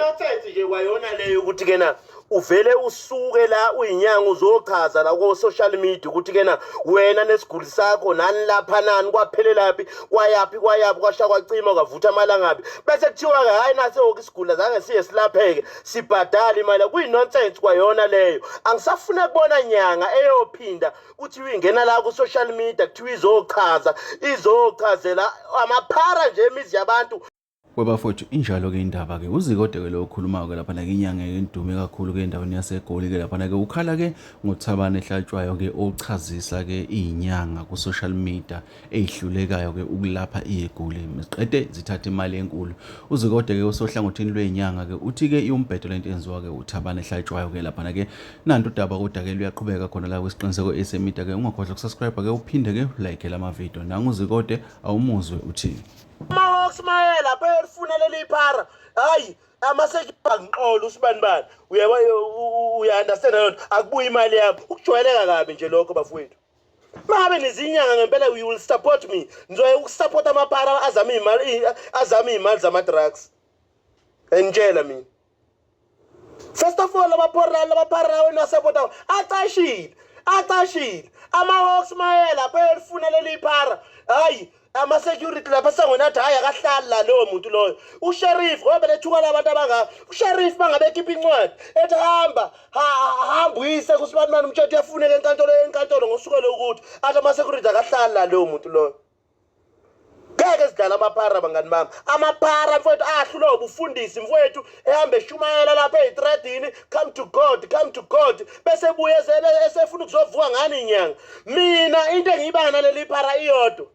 Inonsense nje kwayona leyo ukuthi kena uvele usuke la uyinyanga uzochaza la ko social media ukuthi kena wena nesiguli sakho nani lapha nani kwaphelelaphi kwayaphi kwayaphi kwasha kwacima kwavutha amalangabi bese kuthiwa ke hayi nase wonke isiguli azange siye silapheke sibhadale imali. Kuyi-nonsense kwayona leyo. Angisafuna kubona nyanga eyophinda kuthiwa ingena la ku-social media kuthiwa izochaza izochazela amaphara nje emizi yabantu. Webafowethu, injalo-ke indaba-ke. UZikode-ke lo okhulumayo-ke laphana-ke, inyanga-ke endume kakhulu-ke endaweni yaseGoli-ke laphana-ke, ukhala-ke ngoThabane Hlatshwayo-ke ochazisa-ke iy'nyanga ku-social media ey'hlulekayo-ke ukulapha iy'guli ziqede zithathe imali enkulu. UZikode-ke usohlangothini lwey'nyanga-ke uthi-ke iwumbhedo lento eyenziwa-ke uThabane Hlatshwayo-ke laphana-ke. Nantu udaba kodwa-ke luyaqhubeka khona la kwisiqiniseko esemida-ke. Ungakhohlwa ukusubscribe-ke uphinde-ke ulike lama-video. Nangu uZikode awumuzwe uthini. Ama-Hawks maye lapha eyolifuna leli phara. Hayi amasekiqola usibanibani. Uyabo uya-understand leyo nto. Akubuye imali yami. Ukujwayeleka kabi nje lokho bafowethu. Mangabe nizinyanga ngempela you will support me. Ngizoya ukusupport amaphara azama imali azama imali zama drugs. Engitshela mina. First of all abaphora labaphara wena support acashile. Acashile. Ama-Hawks maye lapha eyolifuna leli phara. Hayi ama-security lapha esangweni athi hhayi akahlali la lowo muntu loyo. Usheriff ngoba bethuka labantu abangaka. Usheriff bangabe ekhipha incwadi ethi hamba hamba uyise kusibanibani umthetho uyafuneka enkantolo enkantolo ngosuku lokuthi athi ama-security akahlali la lowo muntu loyo. Ngeke sidlale amaphara bangani bami. Amaphara mfowethu ahlulwa ubufundisi mfowethu ehamba eshumayela lapha ey'tradini come to God, come to God bese ebuye esefuna ukuzovuka ngani inyanga. Mina into engiyibanga naleli phara iyodwa.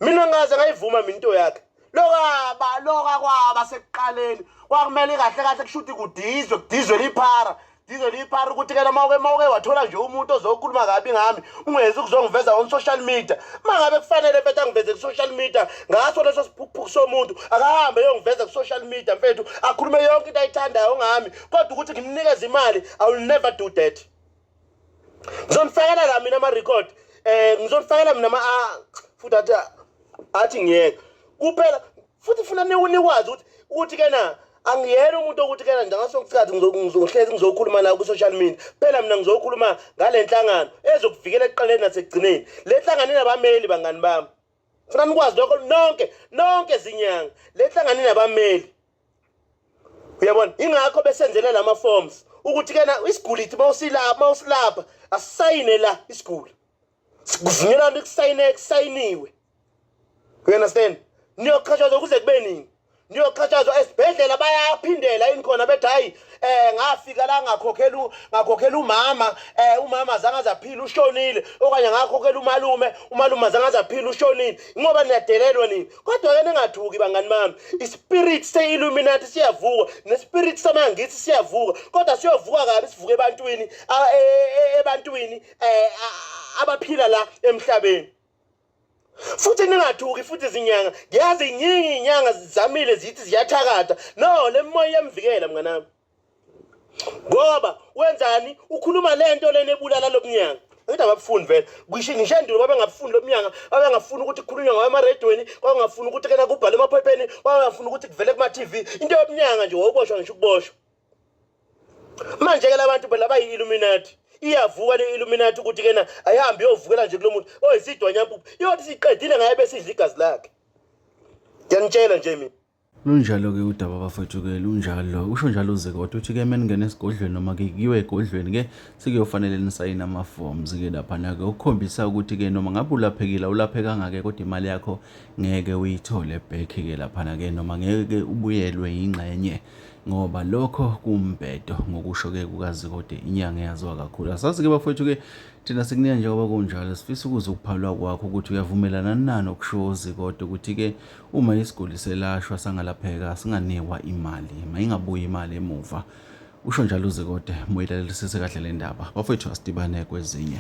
Mina ngaze ngayivuma mina into yakhe. Lokaba loka kwaba sekuqaleni kwakumele kahle kahle kushuthi kudizwe kudizwe liphara dizwe liphara ukuthi ke mawuke mawuke wathola nje umuntu ozokhuluma kabi ngami ungezi ukuzongiveza on social media. Mangabe kufanele mfethu angiveze ku social media ngaso leso siphukuphuku somuntu akahambe eyongiveza ku social media mfethu akhulume yonke into ayithandayo ngami, kodwa ukuthi ngimnikeze imali I will never do that. Ngizonifakela la mina ama record ngizonifakela mina ama futhi athi athi ngiyeke kuphela futhi funa nikwazi ukuthi ukuthi ke na angiyena umuntu okuthi kena nje ngaso isikhathi ngizohlezi ngizokhuluma la ku-social media. Phela mina ngizokhuluma ngale nhlangano ezokuvikela ekuqaleni nasekugcineni. Le nhlangano inabameli bangani bami, funa nikwazi lokho nonke nonke zinyanga. Le nhlangano inabameli, uyabona, ingakho besenzele lama forms ukuthi kena isiguli ithi mawusilapha mawusilapha asisayine la isiguli kuvunyelwana kusayine kusayiniwe, you understand? Niyoqhatshazwa kuze kube nini? Niyoqhatshazwa esibhedlela bayaphindela yini khona bethi hayi ngafika la ngakhokhela ngakhokhela umama umama azange azaphila ushonile, okanye ngakhokhela umalume umalume azange azaphila ushonile, ngoba niyadelelwa nini. Kodwa ke ningathuki bangani bami, ispirit se-Illuminati siyavuka nespirit samangisi siyavuka, kodwa siyovuka kabi sivuke ebantwini ebantwini abaphila la emhlabeni. Futhi ningathuki futhi zinyanga, ngiyazi inyingi inyanga zizamile zithi ziyathakatha. No, le moya iyamvikela mnganami, ngoba wenzani? Ukhuluma lento lena ebulala lomnyanga. Angithi ababufuni vele ngisho ngisho endulo babengabufuni lomnyanga, babengafuni ukuthi kukhulunywe ngayo emarediyweni, babengafuni ukuthi kena kubhalwe emaphepheni, babengafuni ukuthi kuvele kuma-TV into yomnyanga nje, wawuboshwa ngisho ukuboshwa. Manje ke labantu phela bayi-Illuminati, iyavuka le-Illuminati ukuthi kena ayihambe iyovukela nje kulo muntu oyisidwanyampuphu, iyothi siqedile ngaye bese idla igazi lakhe. Ngiyanitshela nje mina. Lunjalo-ke udaba bafowethu-ke, lunjalo. Usho njalo uZikode uthi-ke meningena esigodlweni noma ke kuyiwe egodlweni-ke sekuyofanele nisayine ama-forms-ke laphana-ke ukukhombisa ukuthi-ke noma ngabe ulaphekile awulaphekanga-ke kodwa imali yakho ngeke uyithole back-ke laphana-ke noma ngeke ubuyelwe yingxenye ngoba lokho kumbhedo ngokusho-ke kukaZikode inyanga eyaziwa kakhulu. Asazi-ke bafowethu-ke thina sikunika njengoba kunjalo, sifisa ukuzwa ukuphawula kwakho ukuthi uyavumelana na nokushiwo uZikode ukuthi-ke uma isiguli selashwa sangalapheka singanikwa imali, mayingabuyi imali emuva. Usho njalo uZikode, muyilalelisise kahle le ndaba. Bafowethu asidibane kwezinye.